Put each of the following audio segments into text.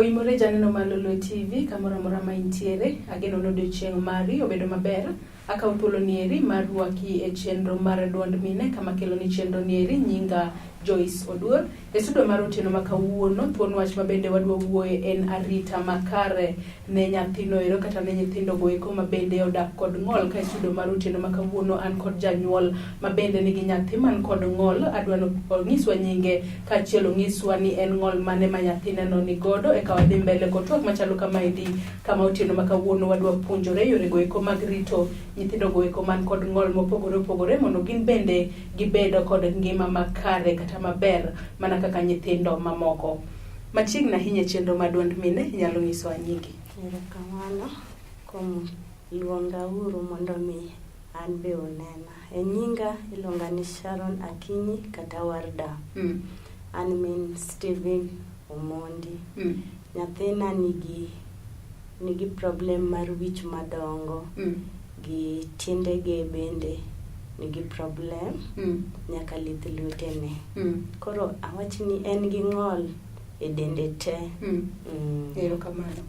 Oimore janeno mar Lolwe TV kamoro amora ma intiere, ageno ni odiochieng' mari obedo maber. Akawo thuolo nieri mar rwaki e chenro mar duond mine kama kelo ni chenro nieri nyinga Joyce Oduor. E studio mar otieno ma kawuono, thuon wach ma bende wadwa wuoye en arita makare ne nyathino ero kata ne nyithindo go eko ma bende odak kod ng'ol. Ka e studio mar otieno ma kawuono an kod janyuol ma bende nigi nyathi man kod ng'ol. Adwa ni onyiswa nyinge kaachiel onyiswa ni en ng'ol mane ma nyathine no ni godo eka wadhi mbele kod twak machalo kamaendi kama otieno ma kawuono wadwa puonjore yore go eko mag rito nyithindo go eko man kod ng'ol mopogore opogore mondo gin bende gibed kod ngima makare kata maber mana kaka nyithindo mamoko. Machiegni ahinya e chenro mar duond mine, inyalo nyisowa nyingi. Erokamano kuom luonga uru mondo mi an be unena. E nyinga iluonga ni Sharon Akinyi kata Warda. An min Stephen Omondi. Nyathina nigi problem mar wich madongo gi tiendege bende nigi problem nyaka lith lwetene. Koro awach ni en gi ng'ol e dende te. Erokamano.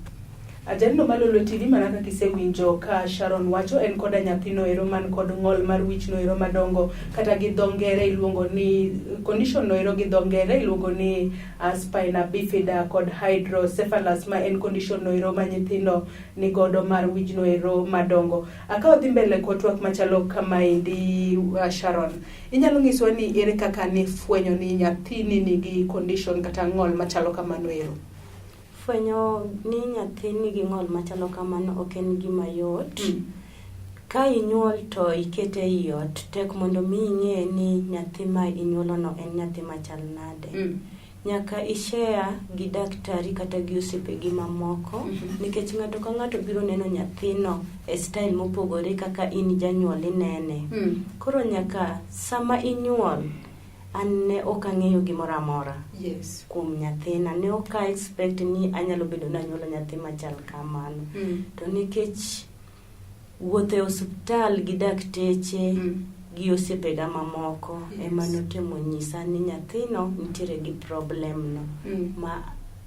Ajaneno mar Lolwe TV mana kaka isewinjo ka Sharon wacho en koda nyathino ero man kod ng'ol mar wich no ero madongo kata gi dho ngere iluongo ni condition no ero gi dho ngere iluongo ni spina bifida kod hydrocephalus ma en condition no ero ma nyithindo ni godo mar wich no ero madongo. Ka wadhi mbele kod twak machalo kamaendi Sharon, inyalo nyiswa ni ere kaka nifwenyo ni nyathini nigi condition kata ng'ol machalo kamano ero? Fwenyo ni nyathi nigi ng'ol machalo kamano ok en gima yot. Ka inyuol to ikete ei ot, tek mondo mi ing'e ni nyathi ma inyuolono en nyathi machal nade. Nyaka i-share gi daktari kata gi osiepegi mamoko nikech ng'ato ka ng'ato biro neno nyathino e style mopogore kaka in janyuol inene. Koro nyaka sama inyuol, an ne ok ang'eyo gimoro amora kuom nyathina. Ne ok a expect ni anyalo bedo ni anyuolo nyathi machal kamano. To nikech wuotho e osiptal gi dakteche gi osiepega mamoko ema notemo nyisa ni nyathino nitiere gi problem no ma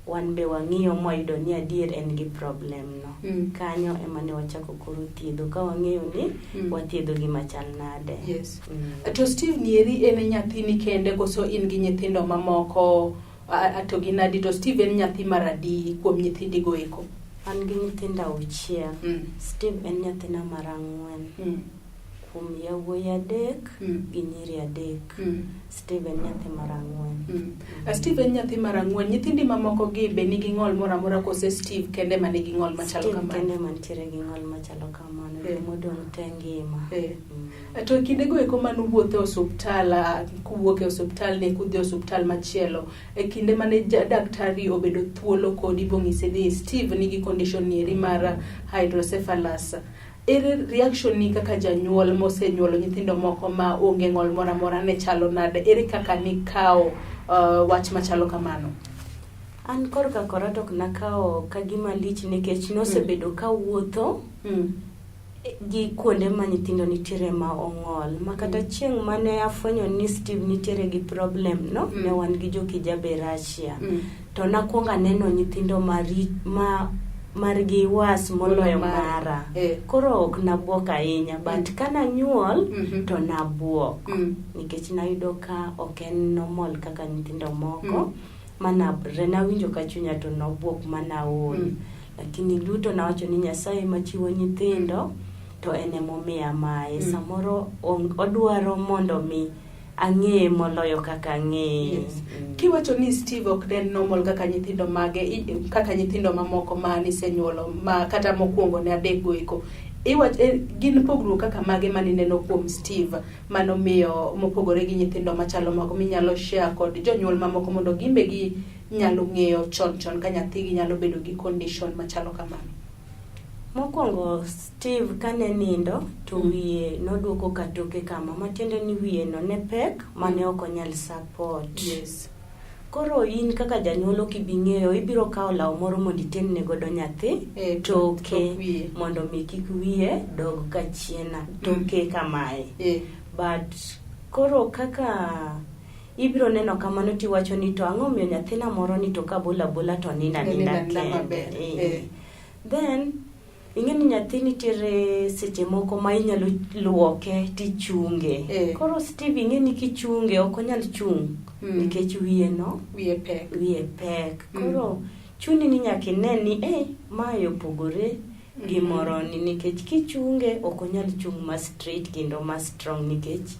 wan be wang'iyo mwayudo ni adier en gi problem no. Kanyo ema ne wachako koro thiedho ka wang'eyo ni wathiedho gima chal nade. To Steve nieri en e nyathini kende koso in gi nyithindo mamoko to gin adi? To Steve en nyathi mar adi kuom nyithindi go eko? An gi nyithindo auchiel. Steve en nyathina mar ang'wen. Kuom yawuoyi adek gi nyiri adek. Steve en nyathi mar ang'wen. Steve en nyathi mar ang'wen. Nyithindi mamoko gi be nigi ng'ol moro amora kose Steve kende ma nigi ng'ol machalo Steve kamano? kende mantiere gi ng'ol machalo kamano. Jomodong' te ngima. To e kindego eko manuwuotho e osuptal, kuwuok e osuptal ni kudhi e osuptal machielo, e kinde mane daktari obedo thuolo kodi bong'isi ni Steve nigi condition nieri mar hydrocephalus, ere reaction ni kaka janyuol mosenyuolo nyithindo moko ma onge ng'ol moro amora ne chalo nade? Ere kaka nikawo wach machalo kamano? An korka kora to ok nakawo ka gima lich nikech nosebedo kawuotho gi kuonde ma nyithindo nitiere ma ong'ol ma kata chieng' mane afwenyo ni Steve nitiere gi problem no ne wan gi jo Kijabe Russia to nakwongo aneno nyithindo ma margi was moloyo mara koro ok nabuok ahinya but kananyuol to nabuok nikech nayudo ka ok en normal kaka nyithindo moko mana nawinjo ka chunya to nobuok manaol. Lakini duto nawacho ni Nyasaye machiwo nyithindo to en emomiya mae. Samoro odwaro mondo mi ang'eye moloyo kaka ang'eye. Kiwacho ni Steve ok ne normal kaka nyithindo mage, kaka nyithindo mamoko ma nisenyuolo ma kata mokwongo ne adek go eko, gin pogruok kaka mage manineno kuom Steve manomiyo mopogore gi nyithindo machalo mago minyalo share kod jonyuol mamoko mondo gin be gi nyalo ng'eyo chon chon ka nyathigi nyalo bedo gi condition machalo kamano? Mokwongo Steve kane nindo to wiye noduoko ka toke kama, matiende ni wiye no ne pek mane ok onyal support. Koro in kaka janyuol ok ibi ng'eyo, ibiro kawo law moro mondo iten ne godo nyathi toke mondo mi kik wiye dog kachien toke kamae. But koro kaka Ibiro neno kamano tiwacho ni to ang'o omiyo nyathina moro ni to kabola abola to nindo aninda Nindo aninda kende. maber. Eh. Eh. Then ing'e ni nyathi nitiere seche moko ma inyalo luoke tichunge. Eh. Koro Steve ing'e ni kichunge ok onyal chung' nikech wiye no Wiye pek. wiye pek. Koro chuni ni nyaka ine ni eh, mae opogore gi moro ni nikech kichunge ok onyal chung' ma straight kendo ma strong nikech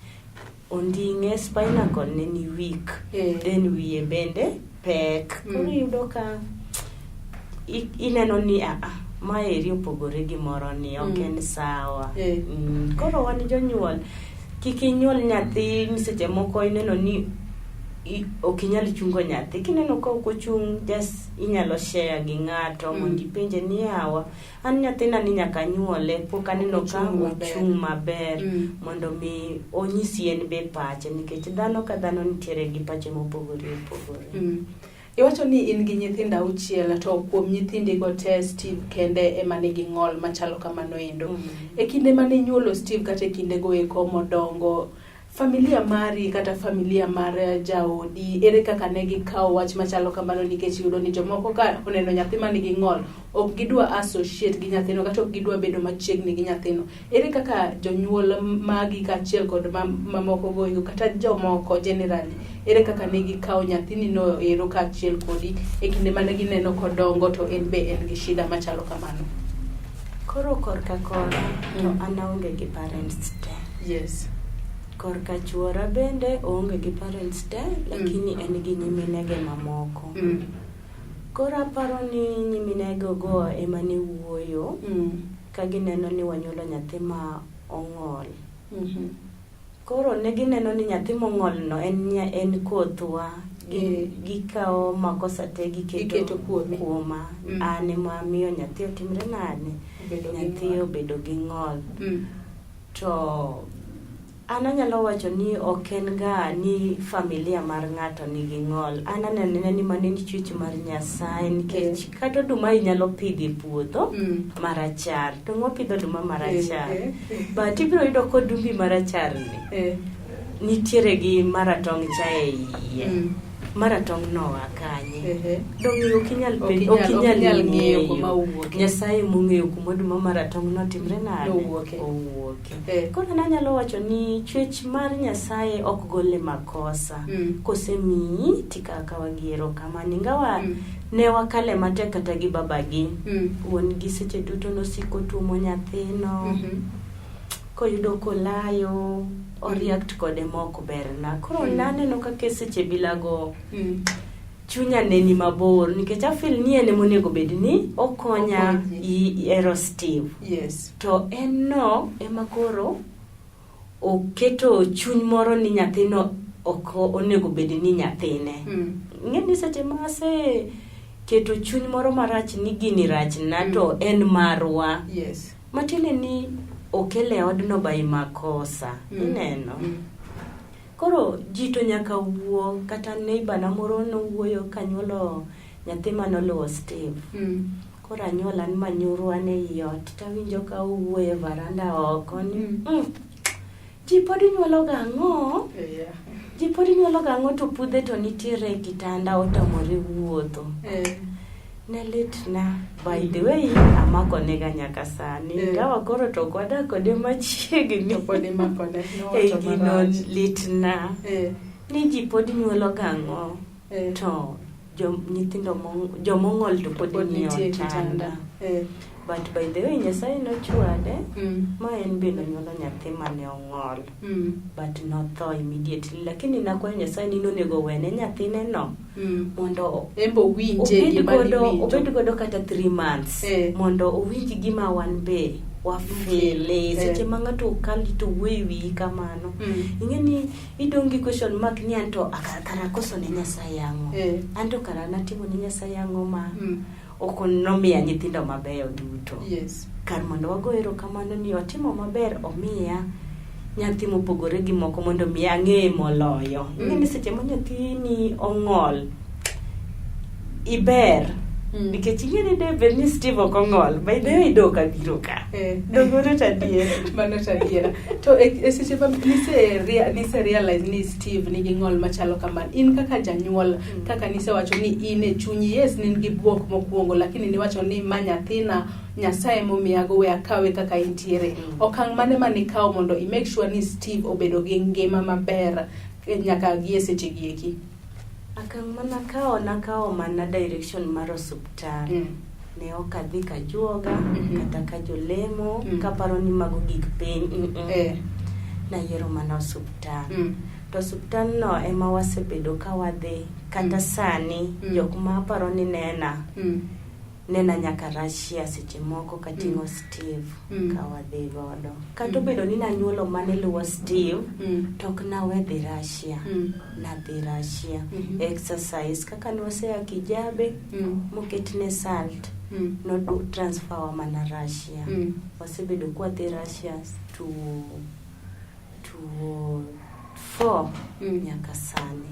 onding'e spinal cord ne ni weak. Eh. Then wiye bende pek. Koro iyudo ka ineno ni aa maeri opogore gi moro ni ok en sawa. Eh. Koro wan jonyuol kik inyuol nyathi ni seche moko ineno ni ok inyal chungo nyathi. Kineno ka ok ochung' just inyalo share gi ng'ato mondo ipenje ni yawa an nyathina ni nyaka anyuole pok aneno ka Ochung' maber. ochung' maber mondo mi onyisi en be pache nikech dhano ka dhano nitiere gi pache mopogore opogore. Iwacho ni in gi nyithindo auchiel to kuom nyithindigo te Steve kende ema nigi ng'ol machalo kamano endo. E kinde mane inyuolo Steve kata e kinde go eko modongo, familia mari kata familia mar jaodi ere kaka ne gikawo wach machalo kamano nikech iyudo ni jomoko ka oneno nyathi manigi ng'ol ok gidwa associate gi nyathino kata ok gidwa bedo machiegni gi nyathino. Ere kaka jonyuol magi kaachiel kod mamoko go eko kata jomoko generally ere kaka ne gikawo nyathini no ero kaachiel kodi e kinde mane gineno kodongo to en be en gi shida machalo kamano? Koro korka kora to an aonge gi parents te. Yes. Korka chuora bende oonge gi parents te lakini en gi nyiminege mamoko. Koro aparo ni nyiminege go ema ne wuoyo ka gineno ni wanyuolo nyathi ma ong'ol. Koro ne gineno ni nyathi mong'ol no en kothwa. Gikawo makosa te giketo kuoma. An ema amiyo nyathi otimre nade? Nyathi obedo gi ng'ol. To an anyalo wacho ni ok en ga ni familia mar ng'ato nigi ng'ol. An aneno ni mano en chwech mar Nyasaye nikech kata oduma inyalo pidho e puodho marachar. To ng'o pidho oduma marachar? But ibiro yudo ka odumbi marachar ni nitiere gi maratong' cha e iye. Maratong' no oa kanye? Dong' ok inyal ok inyal ng'eyo kuma owuoke. Nyasaye mong'eyo kuma oduma maratong' no otimre nade? Owuoke. Owuoke. Koro an anyalo wacho ni chwech mar Nyasaye ok gole makosa. Kosemiyi tikawo akawa gi erokamano. Ingawa ne wakale matek kata gi babagi. Wuon gi seche duto nosiko tuomo nyathino. Koyudo kolayo, o react kode mok berna. Koro naneno kaka seche bilago chunya ne ni mabor nikech a feel ni en emonego bed ni okonya hero Steve. Yes. To en no ema koro oketo chuny moro ni nyathino ok onego bed ni nyathine. Ing'e ni seche ma ase keto chuny moro marach ni gini rachna to en marwa. Yes. Matiende ni okele odno by makosa. Ineno? Koro ji to nyaka wuo kata neighbor na moro nowuoyo kanyuolo nyathi manoluwo Steve. Koro anyuol an manyuru an ei ot tawinjo ka owuoyo e varanda oko ni ji pod nyuolo ga ang'o? Yeah. Ji pod nyuolo ga ang'o to pudhe to nitiere e kitanda otamore wuotho. Ne litna. By the way, amako nega nyaka sani. Ingawa koro to ok wadak kode machiegni. To pod imakone. Eh, Nowacho gino marach. litna. Ni ji pod nyuolo ga ang'o? To nyithindo jomong'ol to pod Pod nie nitie e otanda. kitanda. But by the way, Nyasaye nochwade ma en be nonyuolo nyathi mane ong'ol. But notho immediately. Lakini nakwayo Nyasaye ni nonego owene nyathine no mondo En be owinje gima niwinjo. obed godo kata 3 months mondo owinj gima wan be wafele. Seche ma ng'ato okali to wuoyo e wiyi kamano. Ing'e ni idong' gi question mark ni anto kara akoso ne Nyasaye ang'o? Anto kara natimo ne Nyasaye ang'o ma ok nomiya nyithindo mabeyo duto. Yes. Kar mondo wago erokamano ni otimo maber omiya nyathi mopogore gi moko mondo mi ang'eye moloyo. Ing'e ni seche ma nyathini ong'ol, iber. Nikech ing'e ni de bed ni Steve ok ong'ol, by the way do ok abiro ka. Donge mano to adier? Mano to adiera. To e seche ma nise realize ni Steve nigi ng'ol machalo kamano, in kaka janyuol, kaka nisewacho ni in e chunyi, yes, ne in gi buok mokwongo, lakini niwacho ni ma nyathina, Nyasaye momiyago, we akawe kaka entiere. Okang' mane manikawo mondo i make sure ni Steve obedo gi ngima maber nyaka gi e seche gi eki? Akang' manakawo, nakawo mana direction mar osuptal. Ne ok adhi kajuoga, kata ka jolemo, kaparo ni mago gik piny. Nayiero mana osuptal. To osuptal no ema wasebedo ka wadhi kata sani, jok ma aparo ni nena, nena nyaka Russia seche moko kating'o Steve ka wadhi godo. Kata obedo ni nanyuolo mane luwo Steve, to ok nawe dhi Russia. Nadhi Russia. Exercise kaka nwasea Kijabe, moketne salt, nodu transfer wa mana Russia. Wasebedo kwadhi Russia to 4 nyaka sani.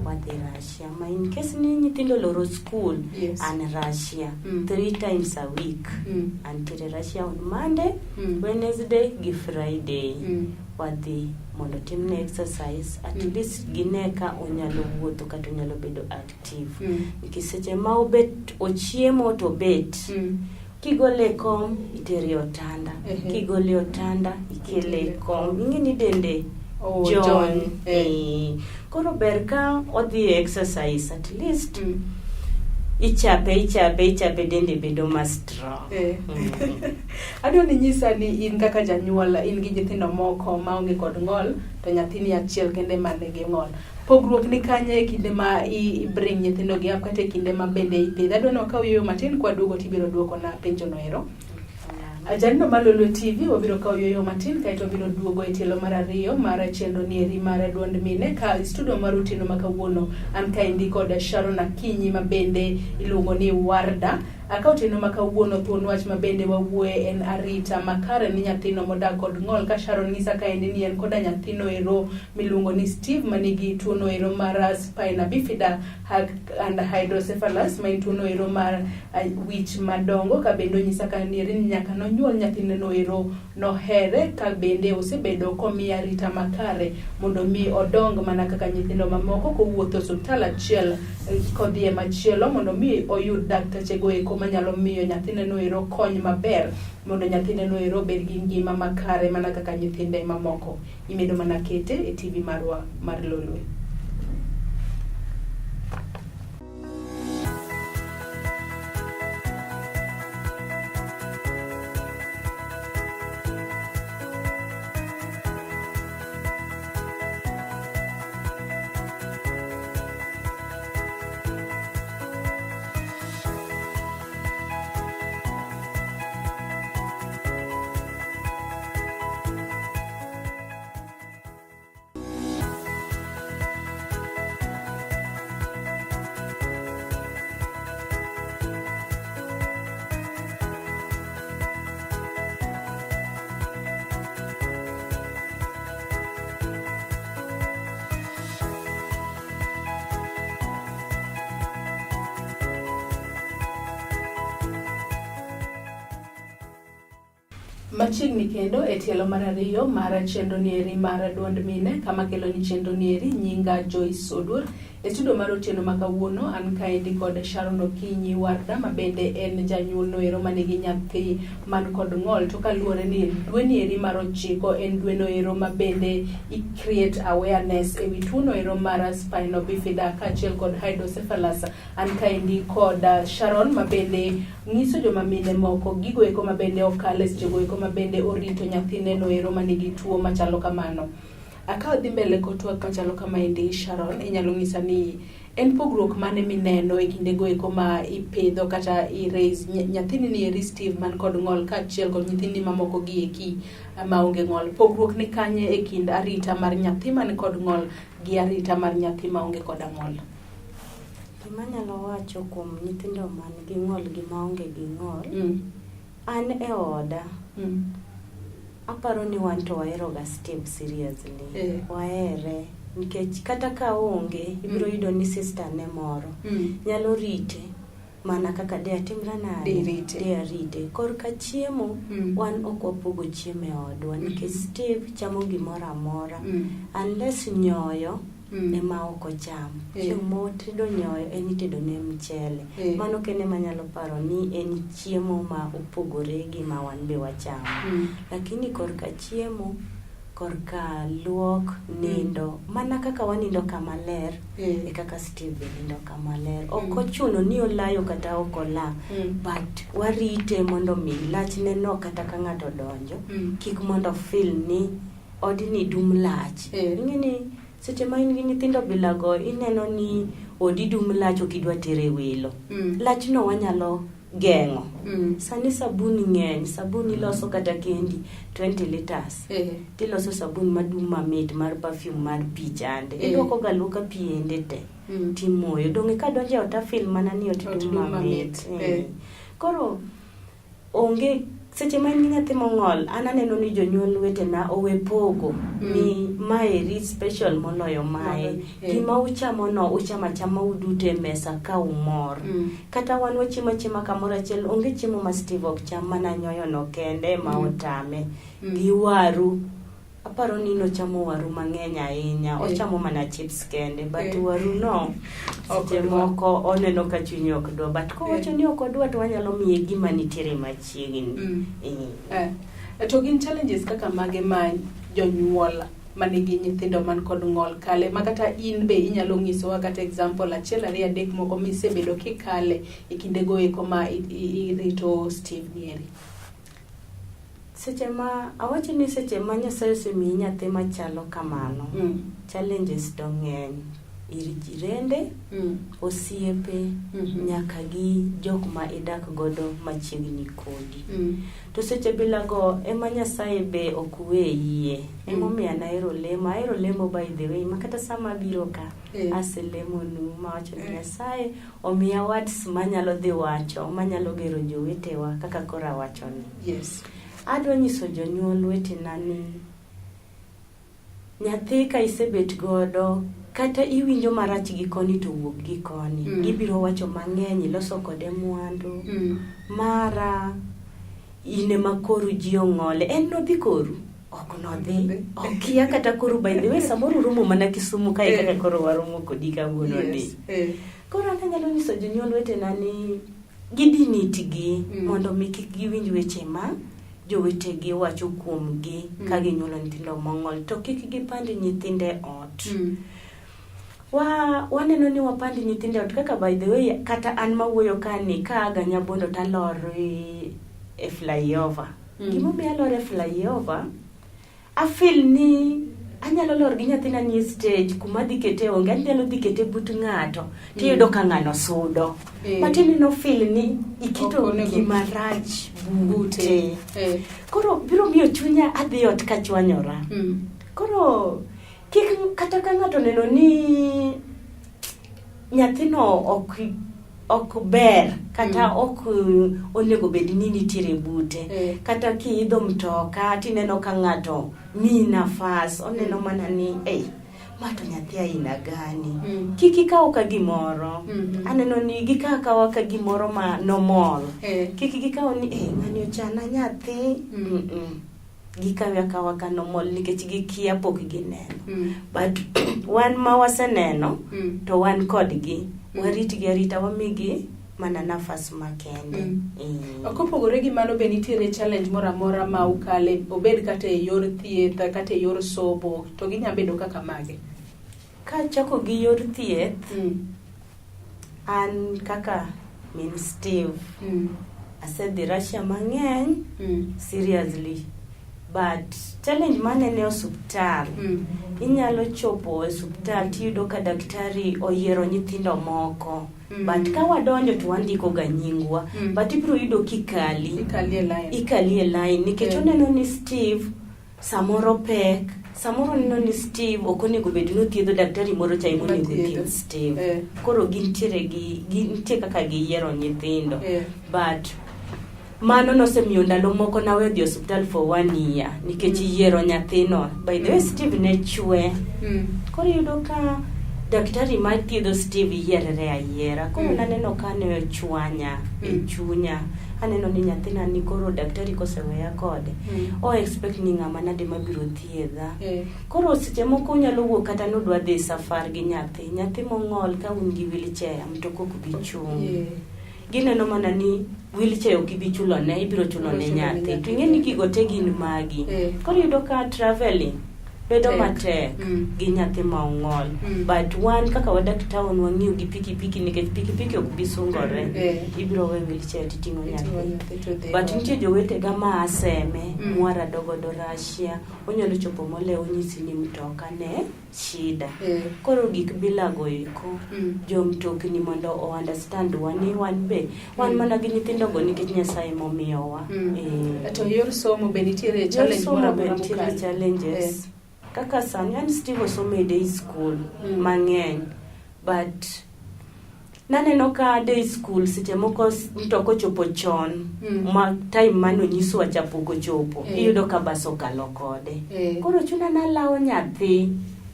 Wadhi Russia. Ma in case ni nyithindo oloro school, an Russia 3 times a week. Antiere Russia on Monday, Wednesday gi Friday. Wadhi mondo timne exercise, at least gine ka onyalo wuotho kata onyalo bedo active. Nikech seche ma obet ochiemo to obet. Kigole e kom, itere e otanda. Kigole e otanda, ikele e kom. Ing'e ni dende Oh, jony. jony. Koro ber ka odhi e exercise at least ichape ichape ichape dende bedo ma strong. Adwa ni nyisa ni in kaka janyuol in gi nyithindo moko maonge kod ng'ol to nyathini achiel kende man nigi ng'ol. Pogruok ni kanye e kinde ma i bring nyithindo gi up kata e kinde ma bende ipidho? Adwa ni wakaw yueyo matin kwaduogo tibiro duoko na penjo no ero. Jalno mar Lolwe TV wabiro kawo yueyo matin kaeto wabiro duogo e tielo mar ariyo mar chenro nieri mar duond mine ka e studio mar otieno ma kawuono an kaendi kod Sharon Akinyi ma bende iluongo ni Warda. Ka otieno ma kawuono thuon wach ma bende wawuoye en arita makare ni nyathino modak kod ng'ol ka Sharon nyisa kaendi ni en koda nyathino ero miluongo ni Steve manigi tuono ero mar spina bifida and hydrocephalus ma en tuono ero mar wich madongo ka bende onyisa ka nieri ni nyaka nonyuol nyathine no ero nohere ka bende osebedo komiye arita makare mondo mi odong mana kaka nyithindo mamoko kowuotho osuptal achiel kodhi e machielo mondo mi oyud daktechego eko manyalo miyo nyathine no ero kony maber mondo nyathine no ero obed gi ngima makare mana kaka nyithinde mamoko. Imedo mana kete e TV marwa mar Lolwe. Machiegni kendo e tielo mar ariyo mar chenro nieri mar duond mine kama kelo ni chenro nieri nyinga Joyce Oduor. E studio mar otieno ma kawuono an kaendi kod Sharon Okinyi Warda ma bende en janyuol noero manigi nyathi man kod ng'ol to kaluwore ni dwe nieri mar ochiko en dwe noero ma bende i create awareness e wi tuo noero mar spina bifida kaachiel kod hydrocephalus. An kaendi kod Sharon ma bende nyiso joma mine moko gigo eko ma bende okale sechego eko ma bende orito nyathine no ero manigi tuo machalo kamano. Ka wadhi mbele kod twak machalo kamaendi Sharon, inyalo nyisa ni en pogruok mane mineno e kindego eko ma ipidho kata i raise nyathini ni eri Steve man kod ng'ol kaachiel kod nyithindi mamoko gi eki maonge ng'ol. Pogruok ni kanye e kind arita mar nyathi man kod ng'ol gi arita mar nyathi maonge koda ng'ol? Gima anyalo wacho kuom nyithindo man gi ng'ol gi maonge gi ng'ol, an e oda, aparo ni wan to wahero ga Steve seriously. Wahere nikech kata ka oonge, ibiro yudo ni sister ne moro nyalo rite. Mana kaka de atimra nade? De irite. De arite. Korka chiemo, wan ok wapogo chiemo e odwa nikech Steve chamo gimoro amora. Unless nyoyo ema ok ocham. Chieng' motedo nyoyo en itedo ne mchele. Mano kende ema anyalo paro ni en chiemo ma opogore gi ma wan be wachamo. Lakini korka chiemo, korka luok, nindo, mana kaka wanindo kama ler, e kaka Steve be nindo kama ler. Ok ochuno ni olayo kata ok ola, but warite mondo mi lachne no kata ka ng'ato odonjo, kik mondo feel ni odni dum lach. Ing'e ni seche ma in gi nyithindo bilago ineno ni odi dum lach ok idwa tere welo. Lachno wanyalo geng'o. Sani sabun ng'eny, sabun iloso kata kendi 20 liters. Tiloso sabun madum mamit mar perfume mar pi chande. Iluoko ga luoka piende te. Timoyo. Donge kadonjo e ot afeel mana ni ot dum mamit. Koro onge seche ma in gi nyathi mong'ol an aneno ni jonyuol wetena owe pogo ni maeri special moloyo mae. Gima uchamo no uchamo achama uduto e mesa ka umor. Kata wan wachiemo achiema kamoro achiel onge chiemo ma Steve ok cham mana nyoyo no kende ema otame. Gi waru aparo ni nochamo waru mang'eny ahinya. Ochamo mana chips kende but waru no seche moko oneno ka chunye ok dwa but kowacho ni ok odwa to wanyalo miye gima nitiere machiegni. To gin challenges kaka mage ma jonyuol manigi nyithindo man kod ng'ol kale ma kata in be inyalo nyisowa kata example achiel ariyo adek moko misebedo kikale e kindego eko ma irito Steve nieri? Seche ma awacho ni seche ma Nyasaye osemiyi nyathi machalo kamano, challenges to ng'eny. Ir jirende, osiepe, nyaka gi jok ma idak godo machiegni kodi. To seche bilago ema Nyasaye be ok weyie. Emomiyo an ahero lemo. Ahero lemo by the way ma kata sama abiro ka, aselemonu mawacho ni Nyasaye omiya words manyalo dhi wacho, manyalo gero jowetewa kaka koro awachoni. Adwa nyiso jonyuol wetena ni nyathi ka isebet godo kata iwinjo marach gi koni to wuog gi koni. Gibiro wacho mang'eny, iloso kode mwandu. Mara in ema koru ji ong'ole. En nodhi koru? Ok nodhi. Okia kata koru by the way samoro uromo mana Kisumu kae kaka koro waromo kodi kawuono ni. Koro an anyalo nyiso jonyuol wetena ni gidin itgi mondo mi kik giwinj weche ma jowetegi wacho kuomgi ka ginyuolo nyithindo mong'ol to kik gipand nyithindo e ot. Waneno ni wapand nyithindo e ot kaka by the way kata an mawuoyo ka ni ka aga Nyabondo talor e flyover. Gimomiyo alor e flyover, afeel ni anyalo lor gi nyathina ni e stage kuma adhi kete onge, anyalo dhi kete but ng'ato tiyudo ka ng'ano sudo. Matiende ni ofeel ni iketo gima rach bute. Koro biro miyo chunya adhi ot kachwanyora. Koro kik kata ka ng'ato oneno ni nyathino ok ber kata ok onego bed ni nitiere bute. Kata kiidho mtoka tineno ka ng'ato miyi nafas, oneno mana ni ei, ma to nyathi aina gani. Kik ikaw ka gimoro. Aneno ni gikaw akawa ka gimoro ma normal. Kik gikaw ni eh, ng'ani ochana nyathi. Gikawe akawa ka normal nikech gikia pok gineno. But wan ma waseneno to wan kodgi. Waritgi arita wamigi mana nafas makende. Kopogore gi mano be nitiere challenge moro amora ma ukale obed kata e yor thieth kata e yor somo to ginya bedo kaka mage? Kachako gi yor thieth, an kaka min Steve, asedhi Russia mang'eny, seriously. But challenge manene e osuptal, inyalo chopo e osuptal tiyudo ka daktari oyiero nyithindo moko. But ka wadonjo to wandiko ga nyingwa. But ibiro yudo kikali. Ikali e line. Ikali e line nikech oneno ni Steve samoro pek, samoro oneno ni Steve ok onego bed ni othiedho daktari moro cha ema onego othiedh Steve. Koro gintiere gi nitie kaka giyiero nyithindo. But mano nosemiyo ndalo moko nawe dhi osuptal for 1 year nikech yiero nyathino. By the way, Steve ne chwe. Koro iyudo ka Daktari ma thiedho Steve yierre ayiera. Koro naneno ka ne ochwanya e chunya. Aneno ni nyathina ni koro daktari koseweya kode. O expect ni ng'ama nade mabiro thiedha. Koro seche moko unyalo wuok kata nudwa dhi safar gi nyathi. Nyathi mong'ol ka un gi wheelchair, mtoka ok bi chung'. Gineno mana ni wheelchair ok ibi chulone, ibiro chulo ne nyathi. To ing'e ni gigo te gin magi. Koro iyudo ka traveling bedo matek gi nyathi ma ong'ol. But wan kaka wadak town wang'iyo gi pikipiki nikech pikipiki ok bi sungore. Ibiro we wheelchair titing'o nyathi. But nitie jowetega ma aseme mwarado godo Russia, onyalo chopo molewo onyisi ni mtoka ne shida. Koro gik bilago eko, jomtokni mondo o understand wa ni wan be wan mana gi nyithindogo nikech Nyasaye momiyowa. To yor somo be nitiere challenge moro amora nitiere challenges. Kaka sani an Steve osomo e day school mang'eny, but naneno ka day school seche moko mtoka ochopo chon ma time mane onyiswa cha pok ochopo, iyudo ka bas okalo kode. Koro chuna nalawo nyathi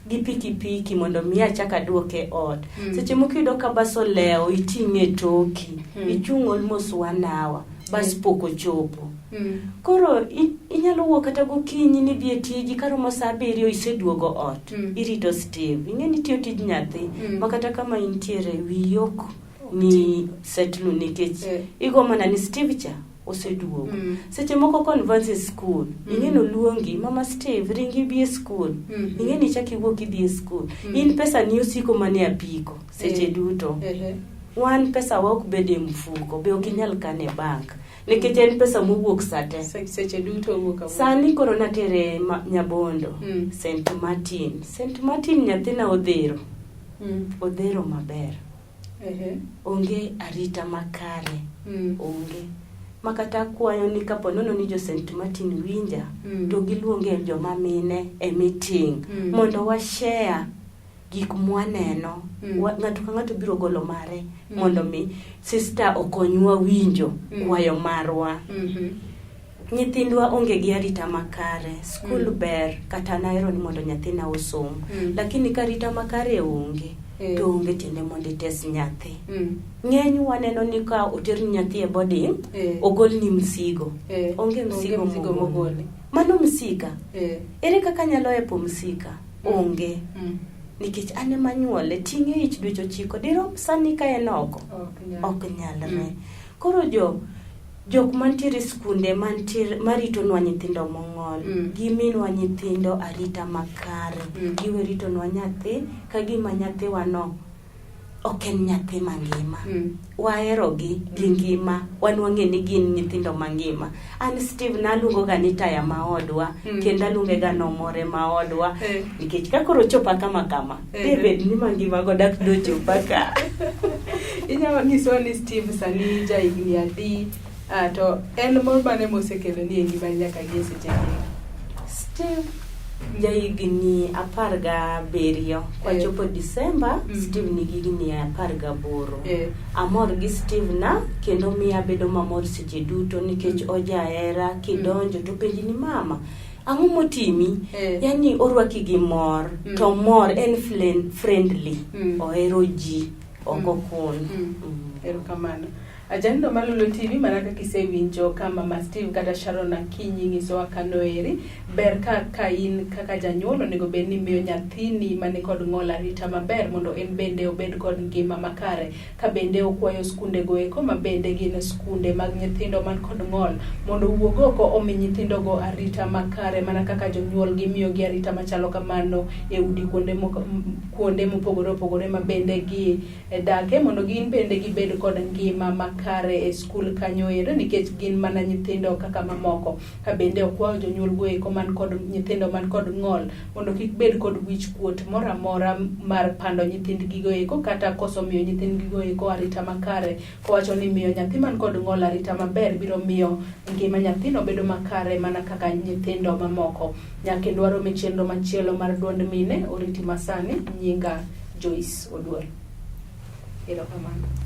gi pikipiki mondo mi achak aduoke ot. Seche moko iyudo ka bas olewo, iting'e e toki, ichung' almost one hour, bas pok ochopo. Koro inyalo wuok kata gokinyi ni dhi e tiji, karomo saa 7 iseduogo ot, irito Steve. Ing'e ni itiyo tij nyathi, ma kata kama intiere wiyi ok ni settle nikech igo mana ni Steve cha oseduogo. Seche moko convance e school, ing'e ni oluongi, mama Steve ringi ibi e school. Ing'e ni ichak iwuok idhi e school. In pesa ni osiko mana e apiko seche duto. Wan pesa wa ok bed e mfuko, be ok inyal kane e bank. Nikech en pesa mowuok sate. Seche duto owuok awuoka. Sani koro natere Nyabondo, St. Martin. St. Martin nyathina odhero. Odhero maber. Onge arita makare. Onge. Ma kata akwayo ni kapo nono ni jo St. Martin winja, to giluonge joma mine e meeting mondo wa share gik mwaneno. Ng'ato ka ng'ato biro golo mare mondo mi sister okonywa winjo kwayo marwa. Nyithindwa onge gi arita makare. Skul ber, kata nahero ni mondo nyathina osom. Lakini ka arita makare onge, to onge tiende mondo ites nyathi. Ng'eny waneno ni ka oter nyathi e boarding, ogolni msigo. Onge msigo mogol. Mano msika. Ere kaka anyalo epo msika? Onge. Nikech an ema anyuole, ting'e ich dweche 9, dirom sani ka en oko? Ok nyalre. Koro jok mantiere skunde mantiere maritonwa nyithindo mong'ol, giminwa nyithindo arita makare, giwe ritonwa nyathi ka gima nyathiwano ok en nyathi mangima. Waherogi gi ngima, wan wang'e ni gin nyithindo mangima. An Steve naluongo ga ni taya ma odwa, kendo aluonge ga nomore ma odwa, nikech ka koro ochopa kama kama, David ni mangima go dak dochopa ka. Inyalo nyisowa ni Steve sani ja higni adi, to en mor mane mosekelo ni e ngimani nyaka gi e sechegi? Steve jahigni 17, kwachopo Disemba, Steve nigi higni 18. Amor gi Steve na kendo miya abedo mamor seche duto nikech ojahera. Kidonjo to penji ni mama, ang'o motimi? Yani orwaki gi mor, to mor en friendly, ohero ji, ok okun. Erokamano. Ajaneno Malulo TV, mana kaka isewinjo ka Mama Steve kata Sharon Akinyi nyisowa kano eri, ber ka in kaka janyuol onego bed ni miyo nyathini mani kod ng'ol arita maber mondo en bende obed kod ngima makare. Ka bende okwayo skunde go eko ma bende gin skunde mag nyithindo man kod ng'ol mondo owuog oko omi nyithindogo arita makare mana kaka jonyuol gi miyo gi arita machalo kamano e udi kuonde mopogore opogore ma bende gi dake mondo gin bende gibed kod ngima makare e skul kanyo ero nikech gin mana nyithindo kaka mamoko. Ka bende okwayo jonyuol go eko man kod nyithindo man kod ng'ol mondo kik bed kod wich kuot moro amora mar pando nyithindgi go eko kata koso miyo nyithindgi go eko arita makare, kowacho ni miyo nyathi man kod ng'ol arita maber biro miyo ngima nyathino bedo makare mana kaka nyithindo mamoko. Nyaka warom e chenro machielo mar duond mine, oriti masani, nyinga Joyce Oduor. Erokamano.